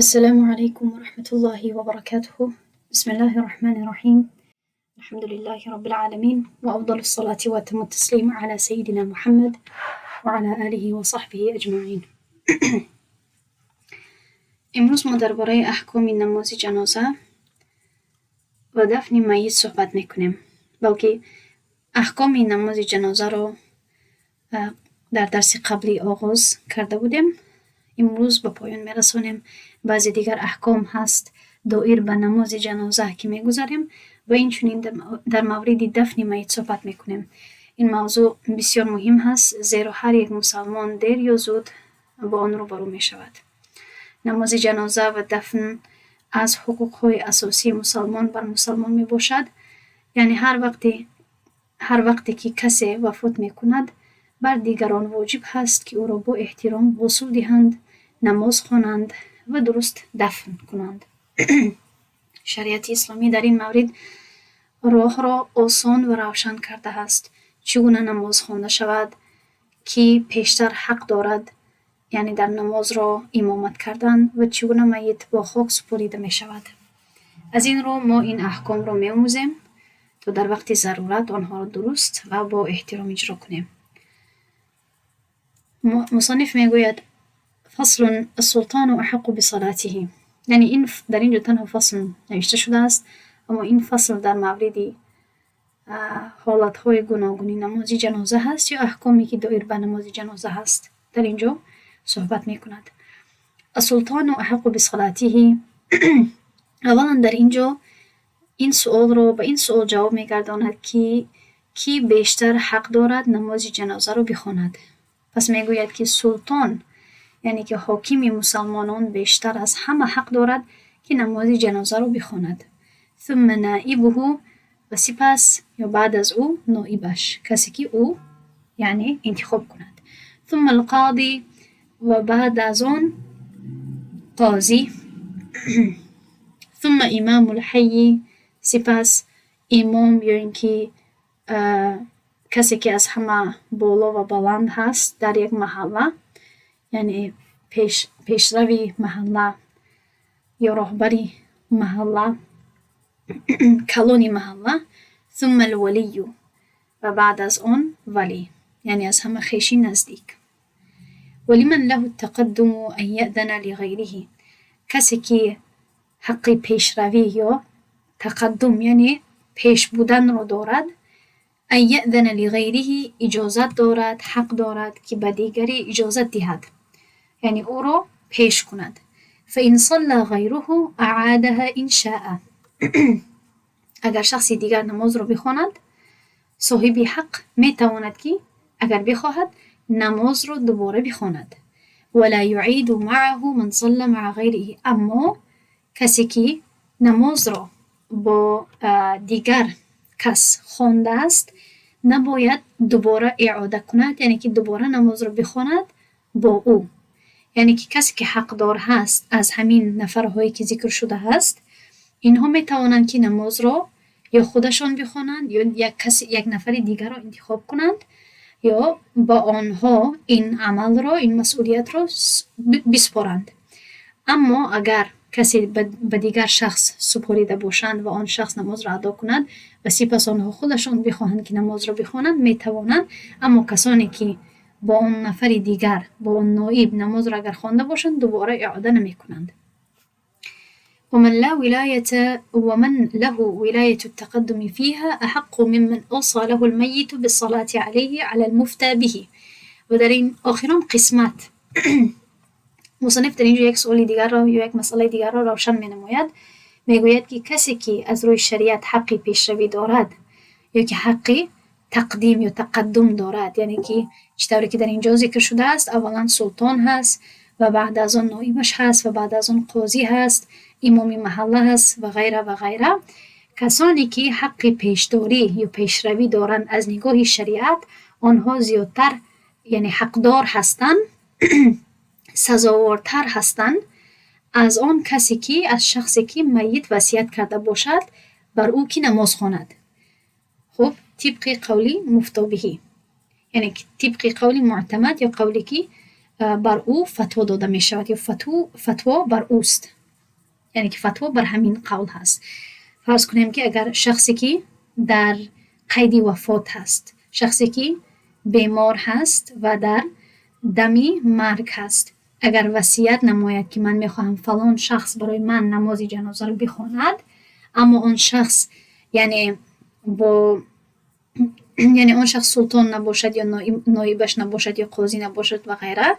السلام عليكم ورحمة الله وبركاته. بسم الله الرحمن الرحيم. الحمد لله رب العالمين وأفضل الصلاة وأتم التسليم على سيدنا محمد وعلى آله وصحبه أجمعين. امروز ما درباره احکام نماز جنازه و دفن میت صحبت میکنیم. بلکه احکام نماز جنازه را در درس قبلی آغاز کرده بودیم. امروز به پایان میرسانیم. بعضی دیگر احکام هست دایر به نماز جنازه که میگذاریم و اینچنین در مورد دفن میت صحبت میکنیم. این موضوع بسیار مهم هست، زیرا هر یک مسلمان دیر یا زود با آن روبرو میشود. نماز جنازه و دفن از حقوقهای اساسی مسلمان بر مسلمان میباشد. یعنی هر وقتی که کسی وفات میکند، بر دیگران واجب هست که او را با احترام غسل دهند، نماز خوانند و درست دفن کنند. شریعت اسلامی در این مورد راه را آسان و روشن کرده است. چگونه نماز خوانده شود، کی پیشتر حق دارد یعنی در نماز را امامت کردن و چگونه میت با خاک سپریده می شود. از این رو ما این احکام را می آموزیم تا در وقت ضرورت آنها را درست و با احترام اجرا کنیم. مصنف میگوید: فصل، السلطان احق بصلاته. یعنی این در اینجا تنها فصل نوشته شده است، اما این فصل در مورد حالتهای گوناگونی نماز جنازه هست یا احکامی که دایر به نماز جنازه هست در اینجا صحبت میکند. السلطان احق بصلاته. اولا در اینجا این سوال رو به این سوال جواب میگرداند که کی بیشتر حق دارد نماز جنازه رو بخواند. پس میگوید که سلطان، یعنی که حاکم مسلمانان، بیشتر از همه حق دارد که نماز جنازه رو بخواند. ثم نائبه، و سپس یا بعد از او نائبش، کسی که او یعنی انتخاب کند. ثم القاضی، و بعد از آن قاضی. ثم امام الحی، سپس امام یا اینکه کسی که از همه بالا و بلند هست در یک محله، یعنی پیشروی محله یا راهبری محله، کلانی محله. ثم الولی، و بعد از آن ولی، یعنی از همه خویشی نزدیک. ولمن له التقدم أن يأذن لغيره. کسی که حق پیشروی یا تقدم، یعنی پیش بودن رو دارد، أن يأذن لغيره، اجازت دارد، حق دارد که به دیگری اجازت دهد، یعنی او را پیش کند. فإن صلى غيره أعادها إن شاء. اگر شخصی دیگر نماز رو بخواند، صاحب حق میتواند که اگر بخواهد نماز رو دوباره بخواند. ولا يعيد معه من صلى مع غيره. اما کسی که نماز را با دیگر کس خوانده است، نباید دوباره اعاده کند، یعنی که دوباره نماز رو بخواند با او. یعنی که کسی که حقدار هست از همین نفرهایی که ذکر شده هست، اینها میتوانند که نماز را یا خودشان بخوانند یا یک نفر دیگر را انتخاب کنند یا با آنها این عمل را، این مسئولیت را بسپارند. اما اگر کسی به دیگر شخص سپاریده باشند و آن شخص نماز را ادا کند و سپس آنها خودشان بخواهند که نماز را بخوانند، میتوانند. اما کسانی که با آن نفر دیگر، با آن نائب نماز را اگر خوانده باشند، دوباره اعاده نمیکنند. ومن لا ولاية ومن له ولاية التقدم فيها أحق ممن أوصى له الميت بالصلاة عليه على المفتى به. و در این آخران قسمت مصنف در اینجا یک سؤال دیگر را یا یک مسئله دیگر را روشن می نماید. میگوید که کسی که از روی شریعت حق پیشروی دارد یا که حق تقدیم یا تقدم دارد، یعنی که چطوری که در اینجا ذکر شده است، اولا سلطان هست و بعد از آن نائبش هست و بعد از آن قاضی هست، امام محله هست و غیره و غیره. کسانی که حق پیشداری یا پیشروی دارند از نگاه شریعت، آنها زیادتر یعنی حقدار هستند، سزاوارتر هستند از آن کسی که از شخصی که میت وصیت کرده باشد بر او که نماز خواند. خب، طبق قولی مفتی به، یعنی طبق قول معتمد یا قولی که Бар ӯ фатво дода мешавад ё фатво бар ӯст. Яъне ки фатво бар ҳамин қавл ҳаст. Фарз кунем, ки агар шахсе ки дар қайди вафот ҳаст, шахсе ки бемор ҳаст ва дар дами марг ҳаст, агар васият намояд, ки ман мехоҳам фалон шахс барои ман намози ҷанозаро бихонад, аммо он шахс яъне бо яъне он шахс султон набошад ё ноибаш набошад ё қозӣ набошад ва ғайра,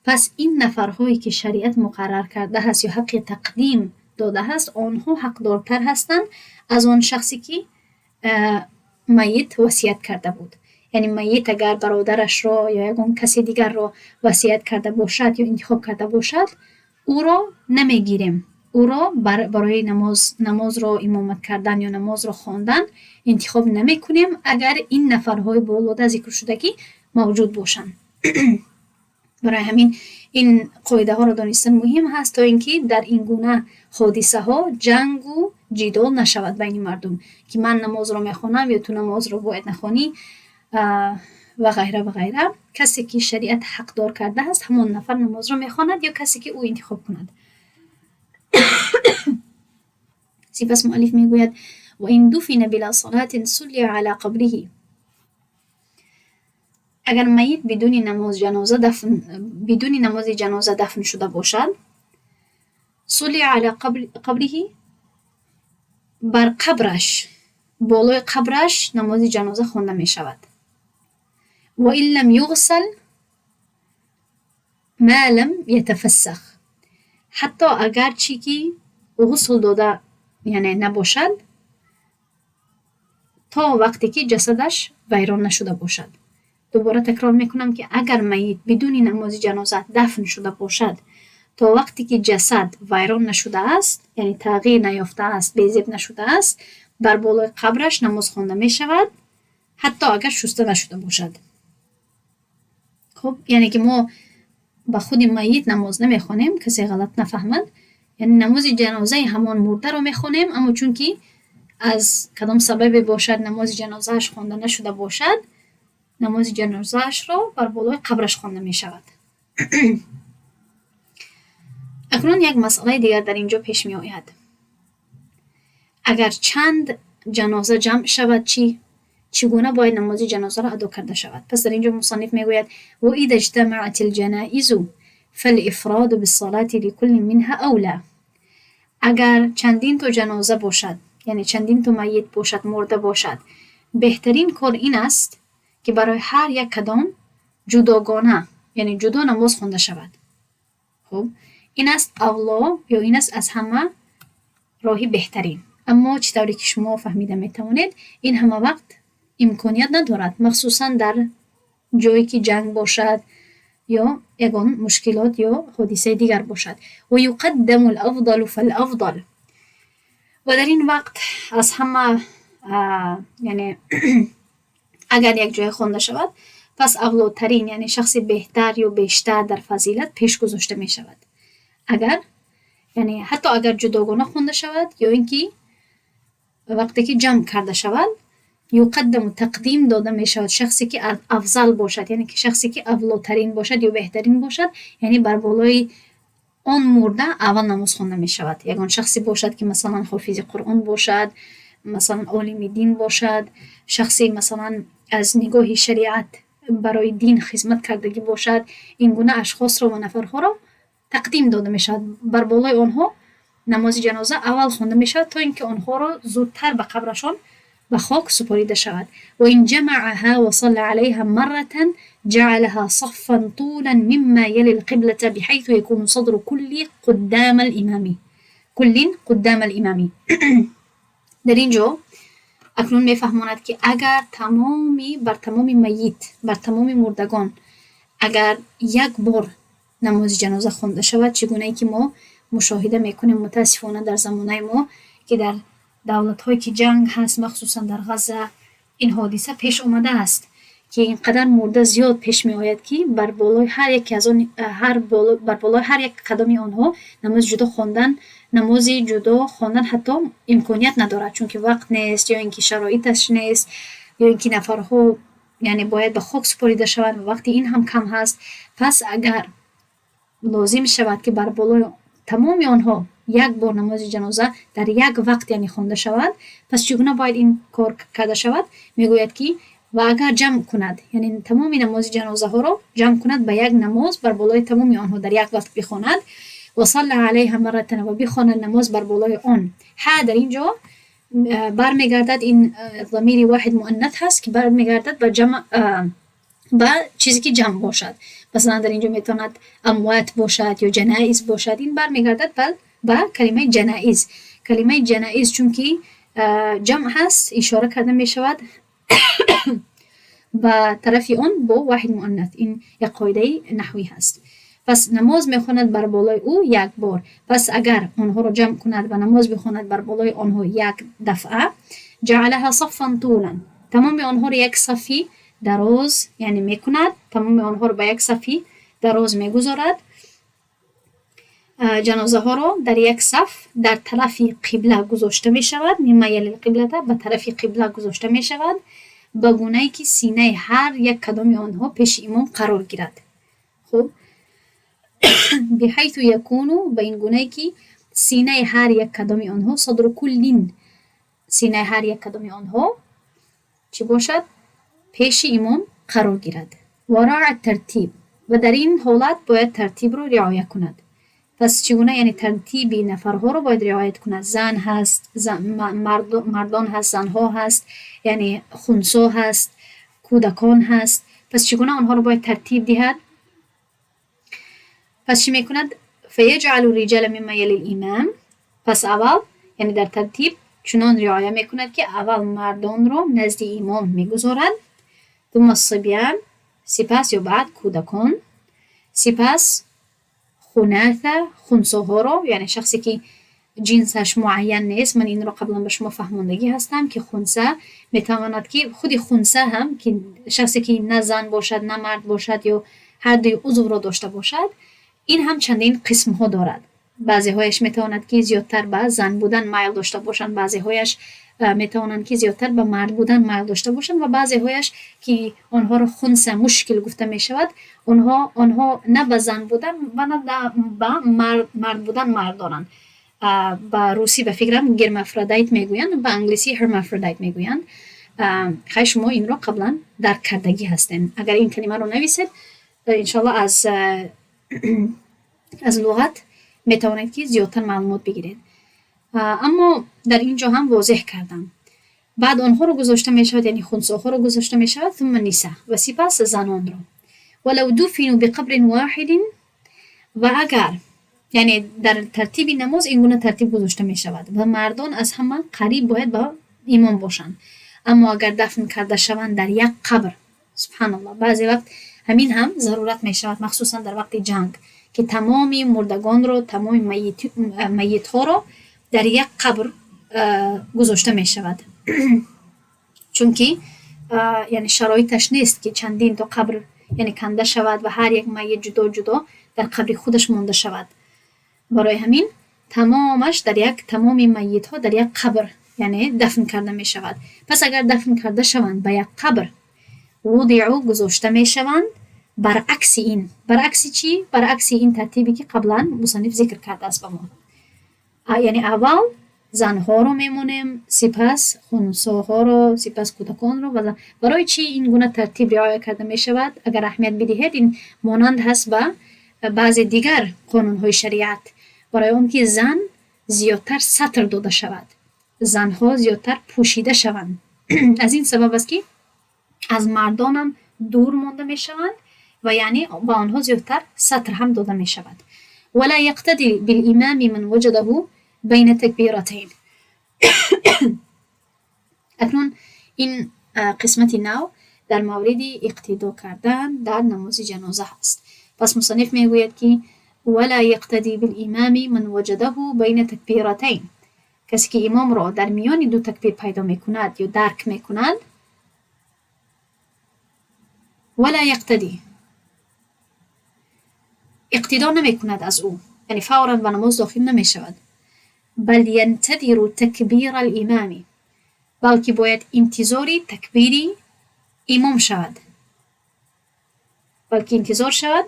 пас ин нафарҳое ки шариат муқаррар кардааст ё ҳаққи тақдим додааст, онҳо ҳақдортар ҳастанд аз он шахсе ки майит васият карда буд. Яъне майит агар бародарашро ё ягон каси дигарро васият карда бошад ё интихоб карда бошад, ӯро намегирем. Ӯро барои намозро имомат кардан ё намозро хондан интихоб намекунем, агар ин нафарҳои болода зикршудагӣ мавҷуд бошанд. Барои ҳамин ин қоидаҳоро донистан муҳим ҳаст, то ин ки дар ин гуна ҳодисаҳо ҷангу ҷидол нашавад байни мардум, ки ман намозро мехонам ё ту намозро бояд нахонӣ ва ғайра ва ғайра. Касе ки шариат ҳақдор кардааст, ҳамон нафар намозро мехонад ё касе ки ӯ интихоб кунад. Сипас муаллиф мегӯяд: ва ин дуфина била салатин суллия ала қабриҳи. Агар майит бидуни намоз ҷаноза дафн, бидуни намози ҷаноза дафн шуда бошад, суллия ала қабриҳи, бар қабраш, болои қабраш намози ҷаноза хонда мешавад. Ва ин лам юғсал ма лам ятафассах. Ҳатто агарчи ки ғусл дода яъне набошад, то вақте ки ҷасадаш вайрон нашуда бошад. Дубора такрор мекунам, ки агар майит бидуни намози ҷаноза дафн шуда бошад, то вақте ки ҷасад вайрон нашудааст, яъне тағйир наёфтааст, безеб нашудааст, бар болои қабраш намоз хонда мешавад, ҳатто агар шуста нашуда бошад. Хуб, яъне ки мо ба худи майит намоз намехонем, касе ғалат нафаҳмад. Яъне намози ҷанозаи ҳамон мурдаро мехонем, аммо чунки аз кадом сабабе бошад намози ҷанозааш хонда нашуда бошад, намози ҷанозаашро бар болои қабраш хонда мешавад. Акнун як масъалаи дигар дар ин ҷо пеш меояд. Агар чанд ҷаноза ҷамъ шавад, чӣ? Чӣ гуна бояд намози ҷанозаро адо карда шавад? Пас дар ин ҷо мусанниф мегӯяд: ва иза иҷтамаат алҷаноизу фалифроду биссалати ликулли минҳа авла. Агар чандин то ҷаноза бошад, яъне чандин то майит бошад, мурда бошад, беҳтарин кор ин аст, ки барои ҳар як кадом ҷудогона, яъне ҷудо намоз хонда шавад. Хуб, ин аст авло ё ин аст аз ҳама роҳи беҳтарин. Аммо чӣ тавре ки шумо фаҳмида метавонед, ин ҳама вақт имконият надорад, махсусан дар ҷое ки ҷанг бошад ё ягон мушкилот ё ҳодисаи дигар бошад. Ва юқаддаму л-афдалу фал-афдал. Ва дар ин вақт аз ҳама, яъне агар як ҷое хонда шавад, пас авлотарин, яъне шахси беҳтар ё бештар дар фазилат пеш гузошта мешавад. Агар, яъне ҳатто агар ҷудогона хонда шавад ё ин ки вақте ки ҷамъ карда шавад, юқаддаму тақдим дода мешавад шахсе ки афзал бошад, яъне ки шахсе ки авлотарин бошад ё беҳтарин бошад, яъне бар болои он мурда аввал намоз хонда мешавад. Ягон шахсе бошад, ки масалан ҳофизи Қуръон бошад, масалан олими дин бошад, шахсе масалан аз нигоҳи шариат барои дин хизмат кардагӣ бошад, ин гуна ашхосро ва нафарҳоро тақдим дода мешавад. Бар болои онҳо намози ҷаноза аввал хонда мешавад, то ин ки онҳоро зудтар ба қабрашон ба хок супорида шавад. Ва ин ҷамаъаҳа ва салла алайҳа марратан ҷаъалаҳа саффан тулан мимма яли лқиблата биҳайсу якуну садру кулли қуддама л-имами. Куллин қуддама л-имами. Дар ин ҷо акнун мефаҳмонад, ки агар тамоми бар тамоми майит, бар тамоми мурдагон агар як бор намози ҷаноза хонда шавад, чӣ гунае ки мо мушоҳида мекунем мутаассифона дар замонаи мо, ки дар давлатҳое ки ҷанг ҳаст, махсусан дар Ғазза ин ҳодиса пеш омадааст, ки инқадар мурда зиёд пеш меояд, ки бар болои ҳар яке аз он ҳар бар болои ҳар як қадами онҳо намози ҷудо хондан, намози ҷудо хондан ҳатто имконият надорад, чунки вақт нест ё ин ки шароиташ нест, ё ин ки нафарҳо яъне бояд ба хок супорида шаванд ва вақти ин ҳам кам ҳаст. Пас агар Лозим шавад, ки бар болои тамоми онҳо як бор намози ҷаноза дар як вақт, яъне хонда шавад, пас чӣ гуна бояд ин кор карда шавад? Мегӯяд, ки ва агар ҷамъ кунад, яъне тамоми намози ҷанозаҳоро ҷамъ кунад ба як намоз, бар болои тамоми онҳо дар як вақт бихонад, ва салла алайҳа марратан, ва бихонад намоз бар болои он. Ҳа дар ин ҷо бармегардад, ин замири воҳид муаннат ҳаст, ки бармегардад ба ҷамъ, ба чизе ки ҷамъ бошад. Масалан, дар ин ҷо метавонад амвот бошад ё ҷаноиз бошад. Ин бармегардад ба калимаи ҷаноиз. Калимаи ҷаноиз чунки ҷамъ ҳаст, ишора карда мешавад ба тарафи он бо воҳид муаннат. Ин як қоидаи наҳвӣ ҳаст. Пас намоз мехонад бар болои ӯ як бор. Пас агар онҳоро ҷамъ кунад ва намоз бихонад бар болои онҳо як дафъа, ҷаалаҳа саффан тулан, тамоми онҳоро як сафи дароз, яъне мекунад, тамоми онҳоро ба як сафи дароз мегузорад. Ҷанозаҳоро дар як саф дар тарафи қибла гузошта мешавад, мимма ялил қиблата, ба тарафи қибла гузошта мешавад, ба гунае ки синаи ҳар як кадоми онҳо пеши имом қарор гирад. Хуб, биҳайту якуну, ба ин гунае ки синаи ҳар як кадоми онҳо, садру куллин, синаи ҳар як кадоми онҳо чӣ бошад? Пеши имом қарор гирад. Ва роа тартиб, ва дар ин ҳолат бояд тартибро риоя кунад. Пас чӣ гуна, яъне тартиби нафарҳоро бояд риоят кунад? Зан ҳаст, мардон ҳаст, занҳо ҳаст, яъне хунсо ҳаст, кӯдакон ҳаст. Пас чӣ гуна онҳоро бояд тартиб диҳад? Пас чӣ мекунад? Фаяҷъалу риҷала мимма ялил имам. Пас аввал, яъне дар тартиб чунон риоя мекунад, ки аввал мардонро назди имом мегузорад, тумма сибян, сипас ё баъд кӯдакон, сипас хунаса, хунсоҳоро, яъне шахсе ки ҷинсаш муайян нест. Ман инро қаблан ба шумо фаҳмондагӣ ҳастам, ки хунса метавонад, ки худи хунса ҳам, ки шахсе ки на зан бошад, на мард бошад ё ҳар дуи узвро дошта бошад, ин ҳам чандин қисмҳо дорад. Баъзеҳояш метавонад, ки зиёдтар ба зан будан майл дошта бошанд, баъзеҳояш метавонанд, ки зиёдтар ба мард будан майл дошта бошанд, ва баъзеҳояш, ки онҳоро хунса мушкил гуфта мешавад, онҳо на ба зан будан ва на ба мард будан майл доранд. Ба русӣ, ба фикрам, гермафродит мегӯянд, ба англисӣ hermaphrodite мегӯянд. Хай, шумо инро қаблан дарк кардагӣ ҳастед. Агар ин калимаро нависед, иншоалло аз луғат метавонед, ки зиёдтар маълумот бигиред. Аммо дар ин ҷо ҳам возеҳ кардам. Баъд онҳоро гузошта мешавад, яъне хунсоҳоро гузошта мешавад, сумма ниса, ва сипас занонро. Валав дуфину биқабрин воҳидин, ва агар, яъне дар тартиби намоз ин гуна тартиб гузошта мешавад ва мардон аз ҳама қариб бояд ба имом бошанд. Аммо агар дафн карда шаванд дар як қабр, субҳаналлоҳ, баъзе вақт ҳамин ҳам зарурат мешавад, махсусан дар вақти ҷанг, ки тамоми мурдагонро, тамоми майитҳоро дар як қабр гузошта мешавад. Чунки яъне шароиташ нест, ки чандин то қабр, яъне канда шавад ва ҳар як майит ҷудо ҷудо дар қабри худаш монда шавад. Барои ҳамин тамомаш дар як, тамоми майитҳо дар як қабр, яъне дафн карда мешавад. Пас агар дафн карда шаванд ба як қабр, вудиу, гузошта мешаванд баръакси ин. Баръакси чӣ? Баръакси ин тартибе, ки қаблан мусанниф зикр кардааст ба мо. Яъне аввал занҳоро мемонем, сипас хунсоҳоро, сипас кӯдаконро. Ва барои чӣ ин гуна тартиб риоя карда мешавад? Агар аҳамият бидиҳед, ин монанд ҳаст ба баъзе дигар қонунҳои шариат. Барои он ки зан зиёдтар сатр дода шавад, занҳо зиёдтар пӯшида шаванд. Аз ин сабаб аст, ки аз мардонам дур монда мешаванд ва яъне ба онҳо зиёдтар сатр ҳам дода мешавад. Вала яқтади билимами ман ваҷадаҳу байна такбиратайн. Акнун ин қисмати нав дар мавриди иқтидо кардан дар намози ҷаноза ҳаст. Пас мусанниф мегӯяд, ки вала яқтади билимами ман ваҷадаҳу байна такбиратайн. Касе ки имомро дар миёни ду такбир пайдо мекунад ё дарк мекунад, вала яқтади, иқтидо намекунад аз ӯ, яъне фавран ба намоз дохил намешавад. Бал янтадиру такбира алимами, балки бояд интизори такбири имом шавад, балки интизор шавад.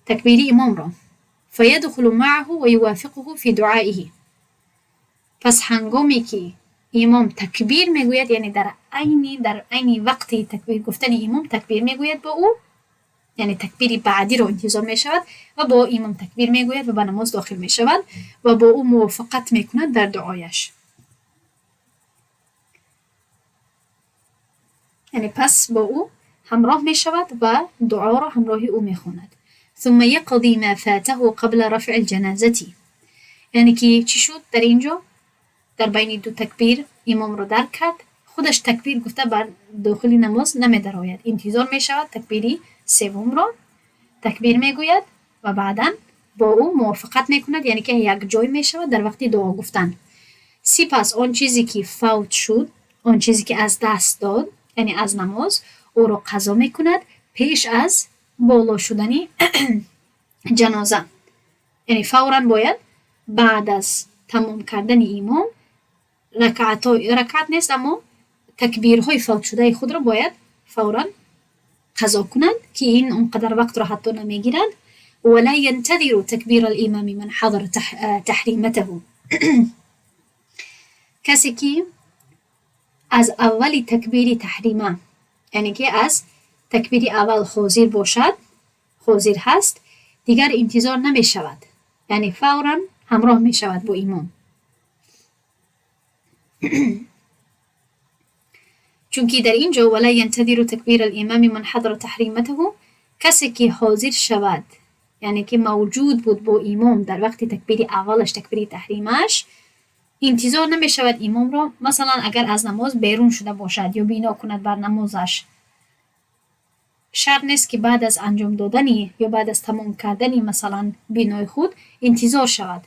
Такбири имомро. فيدخل معه ويوافقه في دعائه. Пас ҳангоме ки имом такбир мегӯяд, яъне дар айни вақти такбир гуфтани имом такбир мегӯяд бо ӯ, яъне такбири баъдиро интизор мешавад ва бо имом такбир мегӯяд ва ба намоз дохил мешавад ва бо ӯ мувофиқат мекунад дар дуояш. Яъне пас бо ӯ ҳамроҳ мешавад ва дуоро ҳамроҳи ӯ мехонад. ثم يقضي ما فاته قبل رفع الجنازة. Яъне ки чӣ шуд дар ин ҷо? Дар байни ду такбир имомро дарк кард, худаш такбир гуфта бар дохили намоз намедарояд. Интизор мешавад такбири севумро, такбир мегӯяд ва баъдан бо ӯ мувофиқат мекунад, яъне ки якҷой мешавад дар вақти дуо гуфтан. Сипас он чизе ки фавт шуд, он чизе ки аз даст дод, яъне аз намоз, ӯро қазо мекунад пеш аз боло шудани ҷаноза. Яъне фавран бояд баъд аз тамом кардани имом ракъатҳо, ракъат нест, аммо такбирҳои фавтшудаи худро бояд фавран қазо кунад, ки ин он қадар вақтро ҳатто намегирад. ولا ينتظر تكبير الإمام من حضر تحريمته. Касе ки аз аввали такбири таҳрима, яъне ки аз такбири аввал ҳозир бошад, ҳозир ҳаст, дигар интизор намешавад. Яъне фавран ҳамроҳ мешавад бо имом. Чунки дар ин ҷо ولا ينتظر تكبير الإمام من حضر تحريمته, касе ки ҳозир шавад, яъне ки мавҷуд буд бо имом дар вақти такбири аввалаш, такбири таҳримааш, интизор намешавад имомро, масалан, агар аз намоз берун шуда бошад ё бино кунад бар намозаш. Шарт нест, ки баъд аз анҷом додани ё баъд аз тамом кардани, масалан, бинои худ интизор шавад.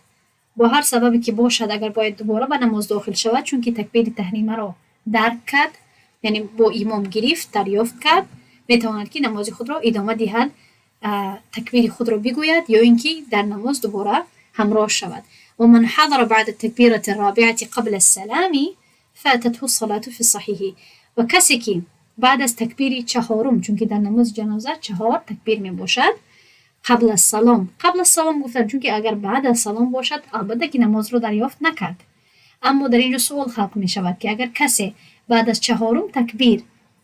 Бо ҳар сабабе ки бошад, агар бояд дубора ба намоз дохил шавад, чунки такбири таҳримаро дарк кард, яъне бо имом гирифт, дарёфт кард, метавонад, ки намози худро идома диҳад, такбири худро бигӯяд ё ин ки дар намоз дубора ҳамроҳ шавад. ومن حضر بعد التكبيرة الرابعة قبل السلام فاتته الصلاة في الصحيح. Ва касе ки баъд аз такбири чаҳорум, чунки дар намози ҷаноза чаҳор такбир мебошад, қабл аз салом, қабл аз салом гуфтам, чунки агар баъд аз салом бошад, албатта ки намозро дарёфт накард. Аммо дар ин ҷо суол халқ мешавад, ки агар касе баъд аз чаҳорум такбир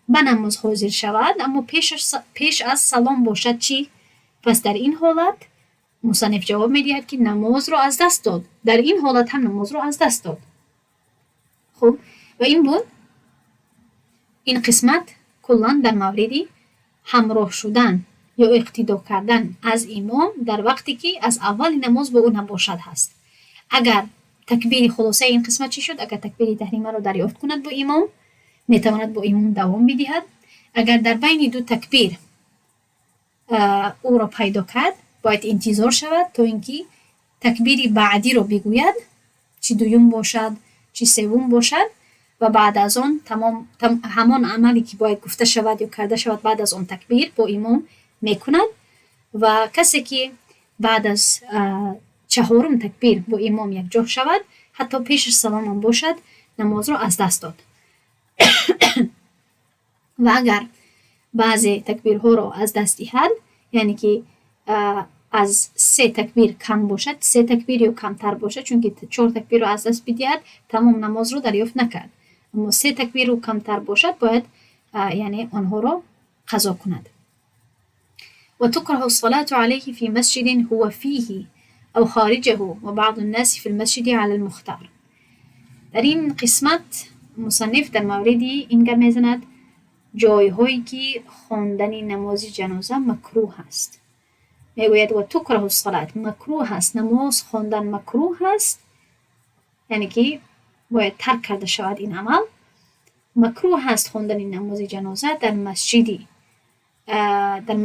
ба намоз ҳозир шавад, аммо пеш аз салом бошад, чӣ? Пас дар ин ҳолат мусанниф ҷавоб медиҳад, ки намозро аз даст дод. Дар ин ҳолат ҳам намозро аз даст дод. Хуб, ва ин буд ин қисмат куллан дар мавриди ҳамроҳ шудан ё иқтидо кардан аз имом дар вақте ки аз аввали намоз бо ӯ набошад ҳаст. Агар такбири, хулосаи ин қисмат чӣ шуд? Агар такбири таҳримаро дарёфт кунад бо имом, метавонад бо имом давом бидиҳад. Агар дар байни ду такбир ӯро пайдо кард, бояд интизор шавад, то ин ки такбири баъдиро бигӯяд, чӣ дуюм бошад, чӣ севум бошад, ва баъд аз он тамом ҳамон амале ки бояд гуфта шавад ё карда шавад баъд аз он такбир бо имом мекунад. Ва касе ки баъд аз чаҳорум такбир бо имом якҷо шавад, ҳатто пеш аз саломам бошад, намозро аз даст дод. Ва агар баъзе такбирҳоро аз даст диҳад, яъне ки аз се такбир кам бошад, се такбир ё камтар бошад, чунки чор такбирро аз даст бидиҳад, тамом намозро дарёфт накард. Аммо се такбиру камтар бошад, бояд, яъне, онҳоро қазо кунад. وتكره الصلاة عليه في مسجد هو فيه أو خارجه وبعض الناس في المسجد على المختار. Дар ин қисмат мусанниф дар мавриди ин гап мезанад, ҷойҳое ки хондани намози ҷаноза макрӯҳ аст. Мегӯяд: وتكره الصلاة, макрӯҳ аст, намоз хондан макрӯҳ аст, яъне ки бояд тарк карда шавад ин амал. Макрӯҳ аст хондани намози ҷаноза дар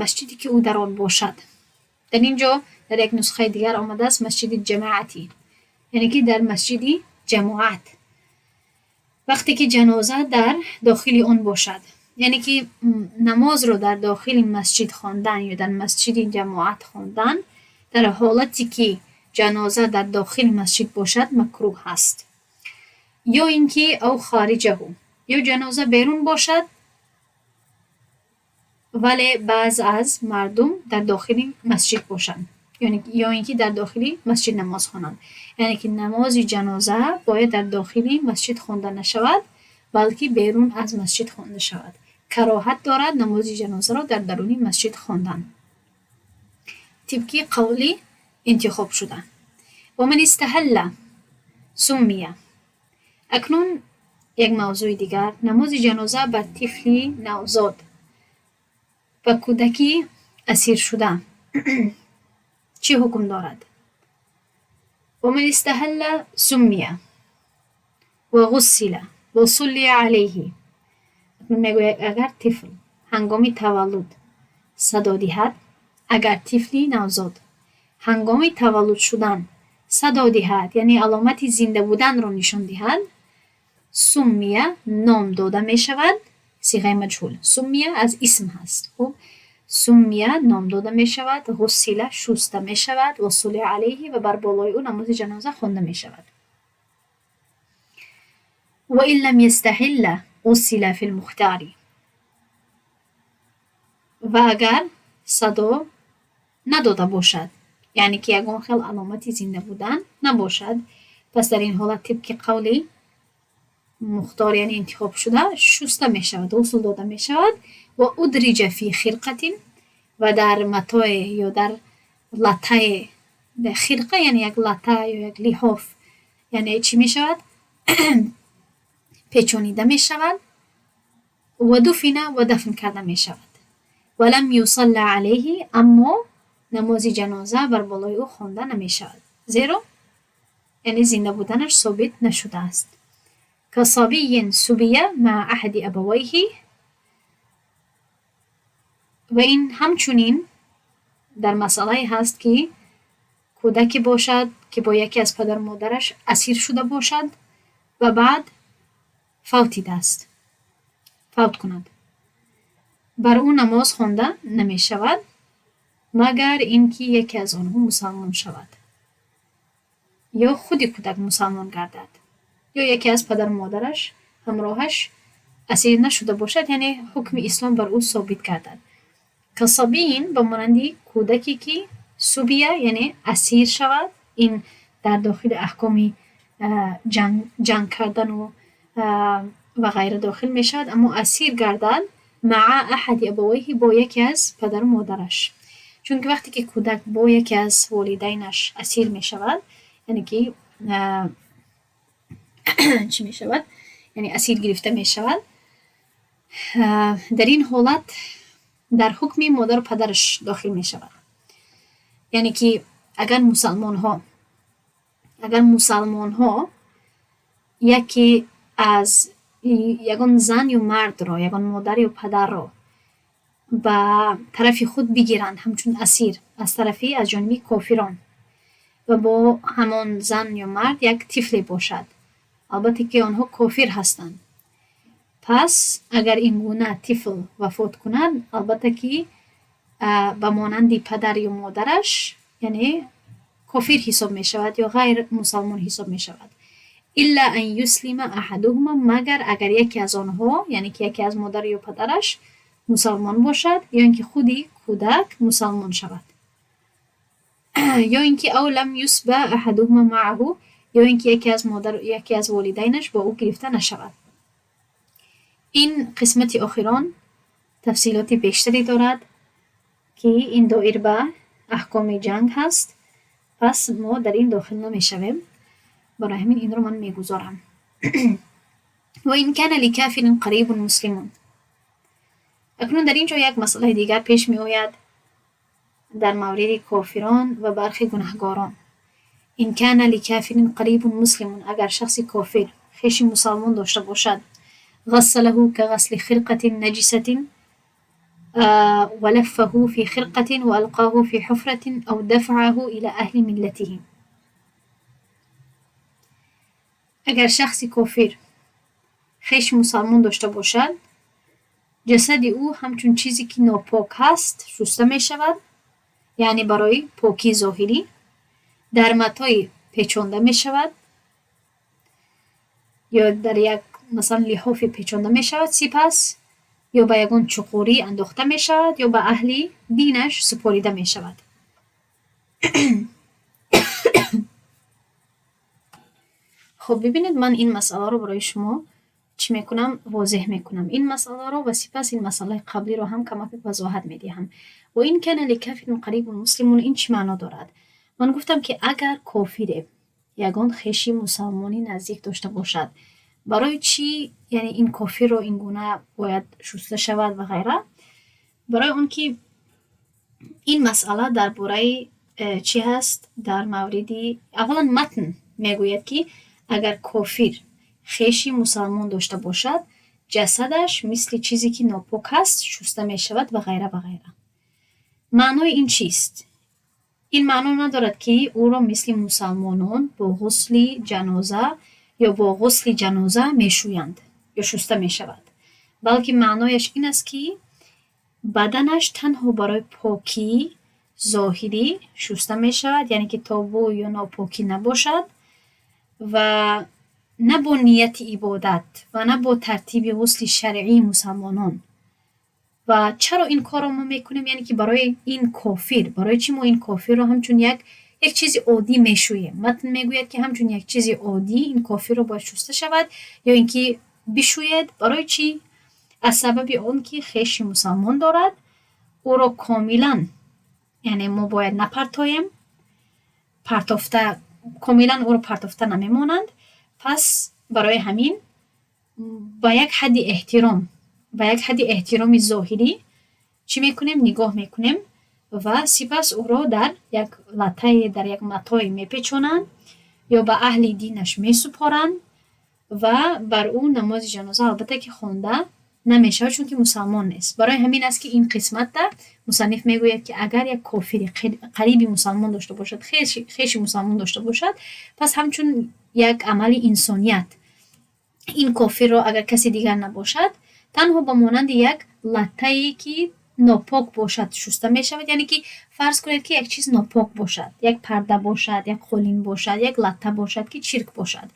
масҷиде ки ӯ дар он бошад. Дар ин ҷо дар як нусхаи дигар омадааст مسجد الجماعة, яъне ки дар масҷиди ҷамоат, вақте ки ҷаноза дар дохили он бошад. Яъне ки намозро дар дохили масҷид хондан ё дар масҷиди ҷамоат хондан дар ҳолате ки ҷаноза дар дохили масҷид бошад, макрӯҳ аст. Ё ин ки أو خارجه, ё ҷаноза берун бошад. Вале баъз аз мардум дар дохили масҷид бошанд, ё ин ки дар дохили масҷид намоз хонанд. Яъне ки намози ҷаноза бояд дар дохили масҷид хонда нашавад, балки берун аз масҷид хонда шавад. Кароҳат дорад намози ҷанозаро дар даруни масҷид хондан. Тибқи қавли интихобшуда. Ва ман истаҳалла суммия. Акнун як мавзӯи дигар. Намози ҷаноза бар тифли навзод ва кӯдаки асиршуда чӣ ҳукм дорад? Ва ман истаҳалла суммия ва ғуссила ва суллия алайҳи. Мегӯяд, агар тифл ҳангоми таваллуд садо диҳад, агар тифли навзод ҳангоми таваллуд шудан садо диҳад, яъне аломати зинда буданро нишон диҳад, суммия ном дода мешавад, сиғаи маҷҳул. Суммия аз исм ҳаст. Хуб, суммия ном дода мешавад, ғуссила шуста мешавад, ва суллия алайҳи ва бар болои ӯ намози ҷаноза хонда мешавад. Ва ин лам ястаҳилла ғуссила фил мухтари. Ва агар садо надода бошад, яъне ки ягон хел аломати зинда будан набошад, пас дар ин ҳолат тибқи қавли мухтор, яъне интихобшуда, шуста мешавад, ғусл дода мешавад ва удриҷа фи хирқатин ва дар матое ё дар латтае, хирқа яъне як латта ё як лиҳоф, яъне чӣ мешавад? Печонида мешавад ва дуфина ва дафн карда мешавад. Ва лам юсалла алайҳи, аммо намози ҷаноза бар болои ӯ хонда намешавад, зеро яъне зинда буданаш собит нашудааст. Касабийин субия маа аҳади абавайҳи, ва ин ҳамчунин дар масъалае ҳаст, ки кӯдаке бошад, ки бо яке аз падару модараш асир шуда бошад ва баъд фавтидааст, фавт кунад. Бар ӯ намоз хонда намешавад, магар ин ки яке аз онҳо мусалмон шавад ё худи кӯдак мусалмон гардад, ё яке аз падару модараш ҳамроҳаш асир нашуда бошад, яъне ҳукми ислом бар ӯ собит гардад. Касабиин ба монанди кӯдаке, ки субия, яъне асир шавад, ин дар дохили аҳкоми ҷанг кардану ва ғайра дохил мешавад, аммо асир гардад маа аҳади абавайҳи, бо яке аз падару модараш. Чунки вақте ки кӯдак бо яке аз волидайнаш асир мешавад, яъне ки чӣ мешавад? Яъне асир гирифта мешавад. Дар ин ҳолат дар ҳукми модару падараш дохил мешавад. Яъне ки агар мусалмонҳо яке аз ягон зан ё мардро, ягон модар ё падарро ба тарафи худ бигиранд ҳамчун асир аз ҷониби кофирон ва бо ҳамон зан ё мард як тифле бошад, албатта ки онҳо кофир ҳастанд. Пас агар ин гуна тифл вафот кунад, албатта ки ба монанди падар ё модараш, яъне кофир ҳисоб мешавад ё ғайр мусалмон ҳисоб мешавад. Илла ан юслима аҳадуҳума, магар агар яке аз онҳо, яъне ки яке аз модар ё падараш мусалмон бошад, ё ин ки худи кӯдак мусалмон шавад. Ё ин ки ав лам юсба аҳадуҳума мааҳу, ё ин ки яке аз модар, яке аз волидайнаш бо ӯ гирифта нашавад. Ин қисмати охирон тафсилоти бештаре дорад, ки ин доир ба аҳкоми ҷанг ҳаст. Пас мо дар ин дохил намешавем. Барои ҳамин инро ман мегузорам. Ва ин кана ликафирин қарибун муслимун. Акнун дар ин ҷо як масъалаи дигар пеш меояд дар мавриди кофирон ва бархи гунаҳгорон. Ин кана ликафирин қарибун муслимун, агар шахси кофир хеши мусалмон дошта бошад, ғассалаҳу ка ғасли хирқатин наҷисатин, ва лаффаҳу фи хирқатин ва алқоҳу фи ҳуфратин ав дафаъаҳу ила аҳли миллатиҳи. Агар шахси кофир хеши мусалмон дошта бошад, ҷасади ӯ ҳамчун чизе ки нопок ҳаст шуста мешавад, яъне барои покии зоҳирӣ, дар матое печонда мешавад ё дар як масалан лиҳофе печонда мешавад, сипас ё ба ягон чуқурӣ андохта мешавад, ё ба аҳли динаш супорида мешавад. Хуб, бибинед, ман ин масъаларо барои шумо чӣ мекунам? Возеҳ мекунам. Ин масъаларо ва сипас ин масъалаи қаблиро ҳам камак вазоҳат медиҳам. Ва ин кана ликафирин қарибун муслимун ин чӣ маъно дорад? Ман гуфтам, ки агар кофире ягон хеши мусалмони наздик дошта бошад, барои чӣ, яъне ин кофирро ин гуна бояд шуста шавад ва ғайра? Барои он ки ин масъала дар бораи чӣ ҳаст? Дар мавриди аввалан матн мегӯяд, ки агар кофир хеши мусалмон дошта бошад, ҷасадаш мисли чизе ки нопок ҳаст, шуста мешавад ва ғайра ва ғайра. Маънои ин чист? Ин маъно надорад, ки ӯро мисли мусалмонон бо ғусли ҷаноза ё бо ғусли ҷаноза мешӯянд ё шуста мешавад. Балки маънояш ин аст, ки баданаш танҳо барои покии зоҳирӣ шуста мешавад, яъне ки то бӯй ё нопокӣ набошад ва на бо нияти ибодат ва на бо тартиби ғусли шаръии мусалмонон. Ва чаро ин корро мо мекунем? Яъне ки барои ин кофир, барои чӣ мо ин кофирро ҳамчун як чизи оддӣ мешӯем? Матн мегӯяд, ки ҳамчун як чизи оддӣ ин кофирро бояд шуста шавад ё ин ки бишӯед. Барои чӣ? Аз сабаби он ки хеши мусалмон дорад, ӯро комилан, яъне мо бояд напартоем, партофта, комилан ӯро партофта намемонанд. Пас барои ҳамин ба як ҳадди эҳтиром, ба як ҳадди эҳтироми зоҳирӣ чӣ мекунем? Нигоҳ мекунем ва сипас ӯро дар як латтае, дар як матое мепечонанд ё ба аҳли динаш месупоранд ва бар ӯ намози ҷаноза албатта ки хонда намешавад, чунки мусалмон нест. Барои ҳамин аст, ки ин қисматда мусанниф мегӯяд, ки агар як кофири қариби мусалмон дошта бошад, хеши мусалмон дошта бошад, пас ҳамчун як амали инсоният ин кофирро агар касе дигар набошад, танҳо ба монанди як латтае ки нопок бошад шуста мешавад. Яъне ки фарз кунед, ки як чиз нопок бошад, як парда бошад, як қолин бошад, як латта бошад, ки чирк бошад.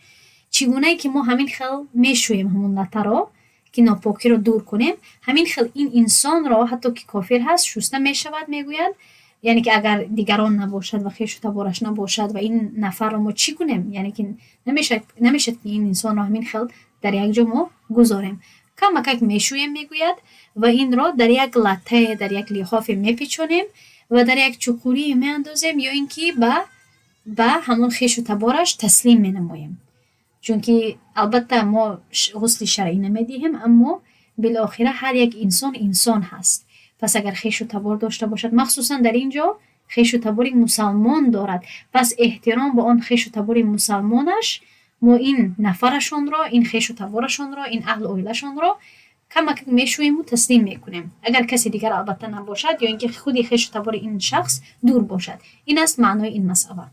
Чӣ гунае ки мо ҳамин хел мешӯем ҳамон латтаро, ки нопокиро дур кунем, ҳамин хел ин инсонро, ҳатто ки кофир ҳаст, шуста мешавад, мегӯяд. Яъне ки агар дигарон набошад ва хешу табораш набошад ва ин нафарро мо чӣ кунем? Яъне ки намешавад, ки ин инсонро ҳамин хел дар як ҷо мо гузорем. Камакак мешӯем, мегӯяд, ва инро дар як латтае, дар як лиҳофе мепечонем ва дар як чуқурие меандозем ё ин ки ба ҳамон хешу табораш таслим менамоем. Чунки албатта мо ғусли шаръӣ намедиҳем, аммо билохира ҳар як инсон инсон ҳаст. Пас агар хешу табор дошта бошад, махсусан дар ин ҷо хешу табори мусалмон дорад, пас эҳтиром ба он хешу табори мусалмонаш мо ин нафарашонро, ин хешу таборашонро, ин аҳлу оилашонро камак мешӯему таслим мекунем. Агар касе дигар албатта набошад ё ин ки худи хешу табори ин шахс дур бошад. Ин аст маънои ин масъала.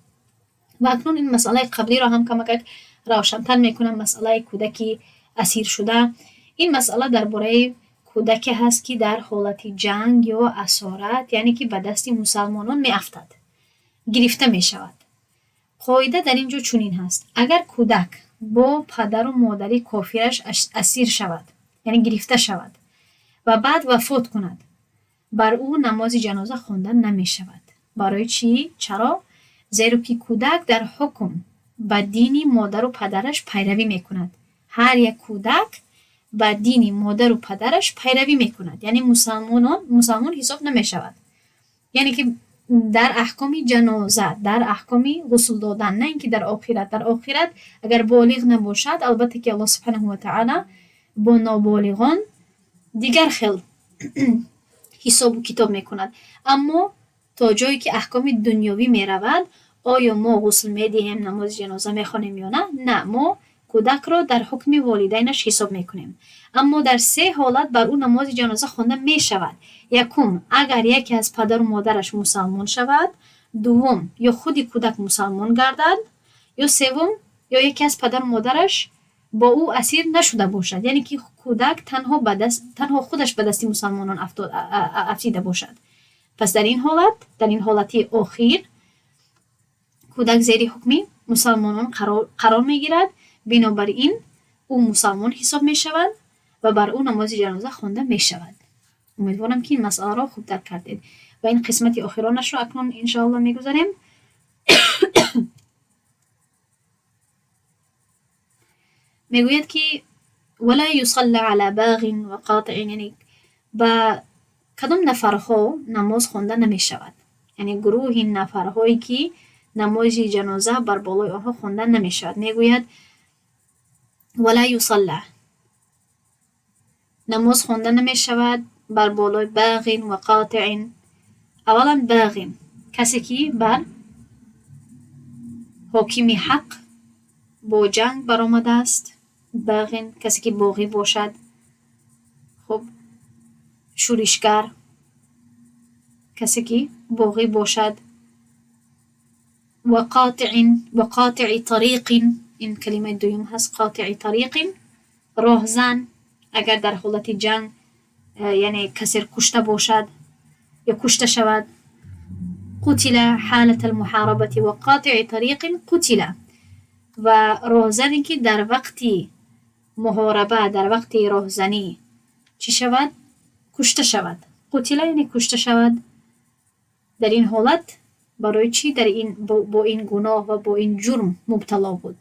Ва акнун ин масъалаи қаблиро ҳам камакак равшантар мекунам, масъалаи кӯдаки асиршуда. Ин масъала дар бораи кӯдаке ҳаст, ки дар ҳолати ҷанг ё асорат, яъне ки ба дасти мусалмонон меафтад, гирифта мешавад. Қоида дар ин ҷо чунин ҳаст: агар кӯдак бо падару модари кофираш асир шавад, яъне гирифта шавад ва баъд вафот кунад, бар ӯ намози ҷаноза хонда намешавад. Барои чӣ? Чаро? Зеро ки кӯдак дар ҳукм ба дини модару падараш пайравӣ мекунад. Ҳар як кӯдак ба дини модару падараш пайравӣ мекунад, яъне мусалмон ҳисоб намешавад. Яъне ки дар аҳкоми ҷаноза, дар аҳкоми ғусл додан, на ин ки дар охират. Дар охират агар болиғ набошад, албатта ки Аллоҳ субҳанаҳу ва таъала бо ноболиғон дигар хел ҳисобу китоб мекунад. Аммо то ҷое ки аҳкоми дунёвӣ меравад, оё мо ғусл медиҳем, намози ҷаноза мехонем ё на? На, мо кӯдакро дар ҳукми волидайнаш ҳисоб мекунем. Аммо дар се ҳолат бар ӯ намози ҷаноза хонда мешавад. Якум, агар яке аз падару модараш мусалмон шавад, дуввум, ё худи кӯдак мусалмон гардад, ё севум, ё яке аз падару модараш бо ӯ асир нашуда бошад, яъне ки кӯдак танҳо худаш ба дасти мусалмонон афтида бошад. Пас дар ин ҳолат, дар ин ҳолати охир, кӯдак зери ҳукми мусалмонон қарор мегирад. Бинобар ин ӯ мусалмон ҳисоб мешавад ва Ва бар ӯ намози ҷаноза хонда мешавад. Умедворам, ки ин масъаларо хуб дарк кардед. Ва ин қисмати охиронашро акнун иншоаллоҳ мегузарем. Мегӯяд, ки вала юсалла ала бағин ва қотиин, яъне ба кадом нафарҳо намоз хонда намешавад. Яъне гурӯҳи нафарҳое, ки намози ҷаноза бар болои онҳо хонда намешавад. Мегӯяд вала юсалла, намоз хонда намешавад бар болои бағин ва қотиин. Аввалан бағин, касе ки бар ҳокими ҳақ бо ҷанг баромадааст. Бағин, касе ки боғӣ бошад, хуб, шӯришгар, касе ки боғӣ бошад. Ва қотиин, ва қотии тариқин, ин калимаи дуюм ҳаст, қотии тариқин, роҳзан, агар дар ҳолати ҷанг, яъне касеро кушта бошад ё кушта шавад. Қутила ҳалата алмуҳарабати ва қотии тариқин қутила. Ва роҳзане ки дар вақти муҳораба, дар вақти роҳзанӣ чӣ шавад? Кушта шавад. Қутила яъне кушта шавад. Дар ин ҳолат барои чӣ дар ин бо ин гуноҳ ва бо ин ҷурм мубтало буд?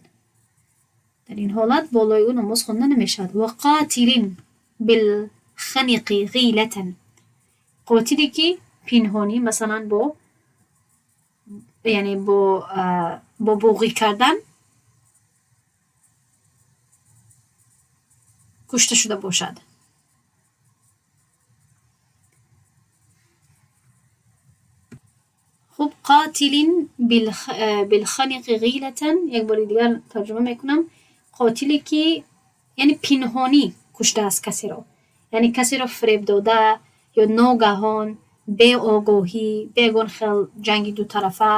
Дар ин ҳолат болои ӯ намоз хонда намешавад. Ва қотилин билханиқи ғилатан, қотиле ки пинҳонӣ, масалан, бо, яъне бо боғӣ кардан кушта шуда бошад. Хуб, қотилин билханиқи ғилатан, як бори дигар тарҷума мекунам. Қотиле ки яъне пинҳонӣ куштааст касеро, яъне касеро фиреб дода ё ногаҳон, беогоҳӣ, бе ягон хел ҷанги дутарафа,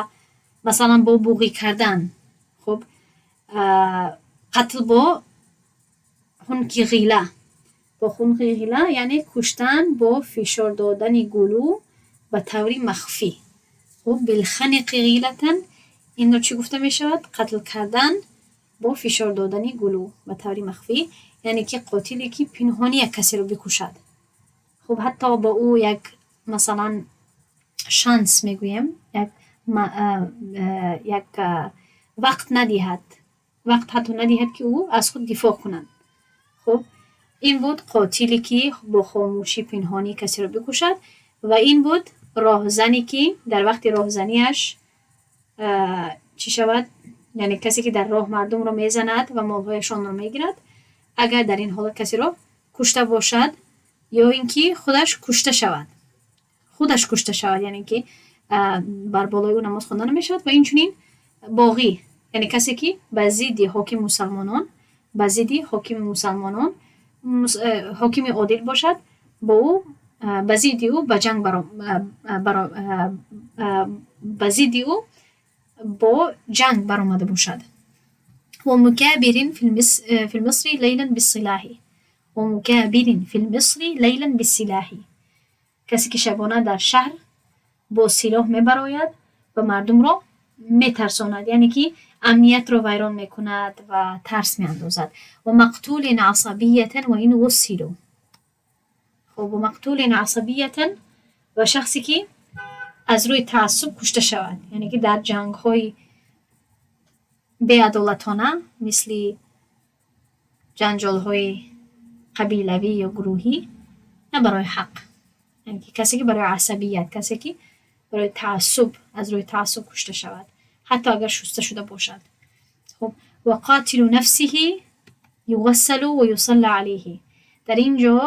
масалан бо буғӣ кардан. Хуб, қатл бо хунки ғила, бо хунки ғила, яъне куштан бо фишор додани гулӯ ба таври махфӣ. Хуб, билханиқи ғилатан инро чӣ гуфта мешавад? Қатл кардан бо фишор додани гулӯ ба таври махфӣ, яъне ки қотиле ки пинҳонӣ як касеро бикушад. Хуб, ҳатто ба ӯ як масалан шанс мегӯем, як вақт надиҳад, вақт ҳатто надиҳад, ки ӯ аз худ дифоъ кунад. Хуб, ин буд қотиле ки бо хомӯшӣ пинҳонӣ касеро бикушад ва ин буд роҳзане ки дар вақти роҳзаниаш чӣ шавад? Яъне касе ки дар роҳ мардумро мезанад ва молҳояшонро мегирад, агар дар ин ҳолат касеро кушта бошад ё ин ки худаш кушта шавад. Худаш кушта шавад, яъне ки бар болои ӯ намоз хонда намешавад. Ва инчунин боғӣ, яъне касе ки ба зидди ҳокими мусалмонон, ба зидди ҳокими мусалмонон, ҳокими одил бошад, бо ӯ, ба зидди ӯ ба ҷанг ба зидди ӯ бо ҷанг баромада бошад. Ва мукабирин фил мисри лайлан биссилаҳи. Ва мукабирин фил мисри лайлан биссилаҳи. Касе ки шабона дар шаҳр бо силоҳ мебарояд ва мардумро метарсонад, яъне ки амниятро вайрон мекунад ва тарс меандозад. Ва мақтулин асабиятан ва ин ғуссилу. Хуб, ва мақтулин асабиятан ва шахсе ки аз рӯи таассуб кушта шавад, яъне ки дар ҷангҳои беадолатона, мисли ҷанҷолҳои қабилавӣ ё гурӯҳӣ, на барои ҳақ, яъне ки касе ки барои асабият, касе ки барои таассуб, аз рӯи таассуб кушта шавад, ҳатто агар шуста шуда бошад. Хуб, ва қотилу нафсиҳи юғассалу ва юсалла алайҳи. Дар ин ҷо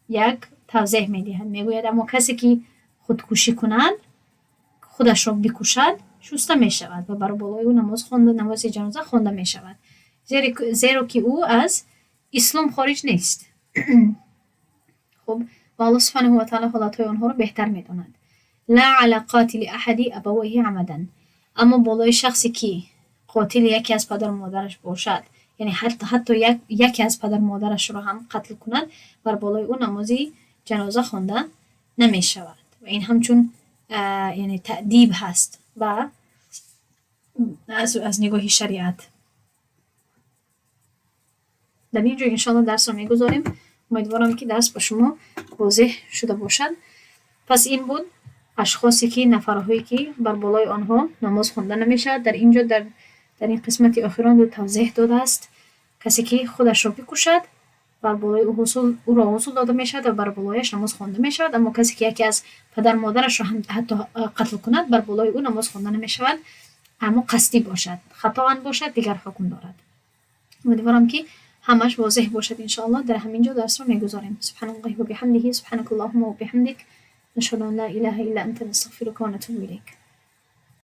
як тавзеҳ медиҳад, мегӯяд аммо касе ки худкушӣ кунад, худашро бикушад, шуста мешавад ва бар болои ӯ намози ҷаноза хонда мешавад. Зеро ки ӯ аз ислом хориҷ нест. Хуб, ва Аллоҳ субҳанаҳу ва таъала ҳолатҳои онҳоро беҳтар медонад. Ла ала қотили аҳади абавайҳи амадан. Аммо болои шахсе ки қотили яке аз падару модараш бошад, яъне ҳатто яке аз падару модарашро ҳам қатл кунад, бар болои ӯ намози ҷаноза хонда намешавад. Ва ин ҳамчун, яъне таъдиб ҳаст ва аз нигоҳи шариат. Дар ин ҷо иншоаллоҳ дарсро мегузорем. Умедворам, ки дарс ба шумо возеҳ шуда бошад. Пас ин буд ашхосе ки, нафарҳое ки бар болои онҳо намоз хонда намешавад. Дар ин ҷо дар ин қисмати охирон ду тавзеҳ додааст. Касе ки худашро бикушад, бар болои ӯ ғусл, ӯро ғусл дода мешавад ва бар болояш намоз хонда мешавад. Аммо касе ки яке аз падар модарашро ҳам ҳатто қатл кунад, бар болои ӯ намоз хонда намешавад, аммо қасдӣ бошад. Хатоан бошад, дигар ҳукм дорад. Умедворам, ки ҳамаш возеҳ бошад, иншоаллоҳ. Дар ҳамин ҷо дарсро мегузорем. Субҳаналлоҳи ва биҳамдиҳи, субҳанакаллоҳумма ва биҳамдик, нашҳаду ан ла илаҳа илла анта, настағфирука ва натубу илайк.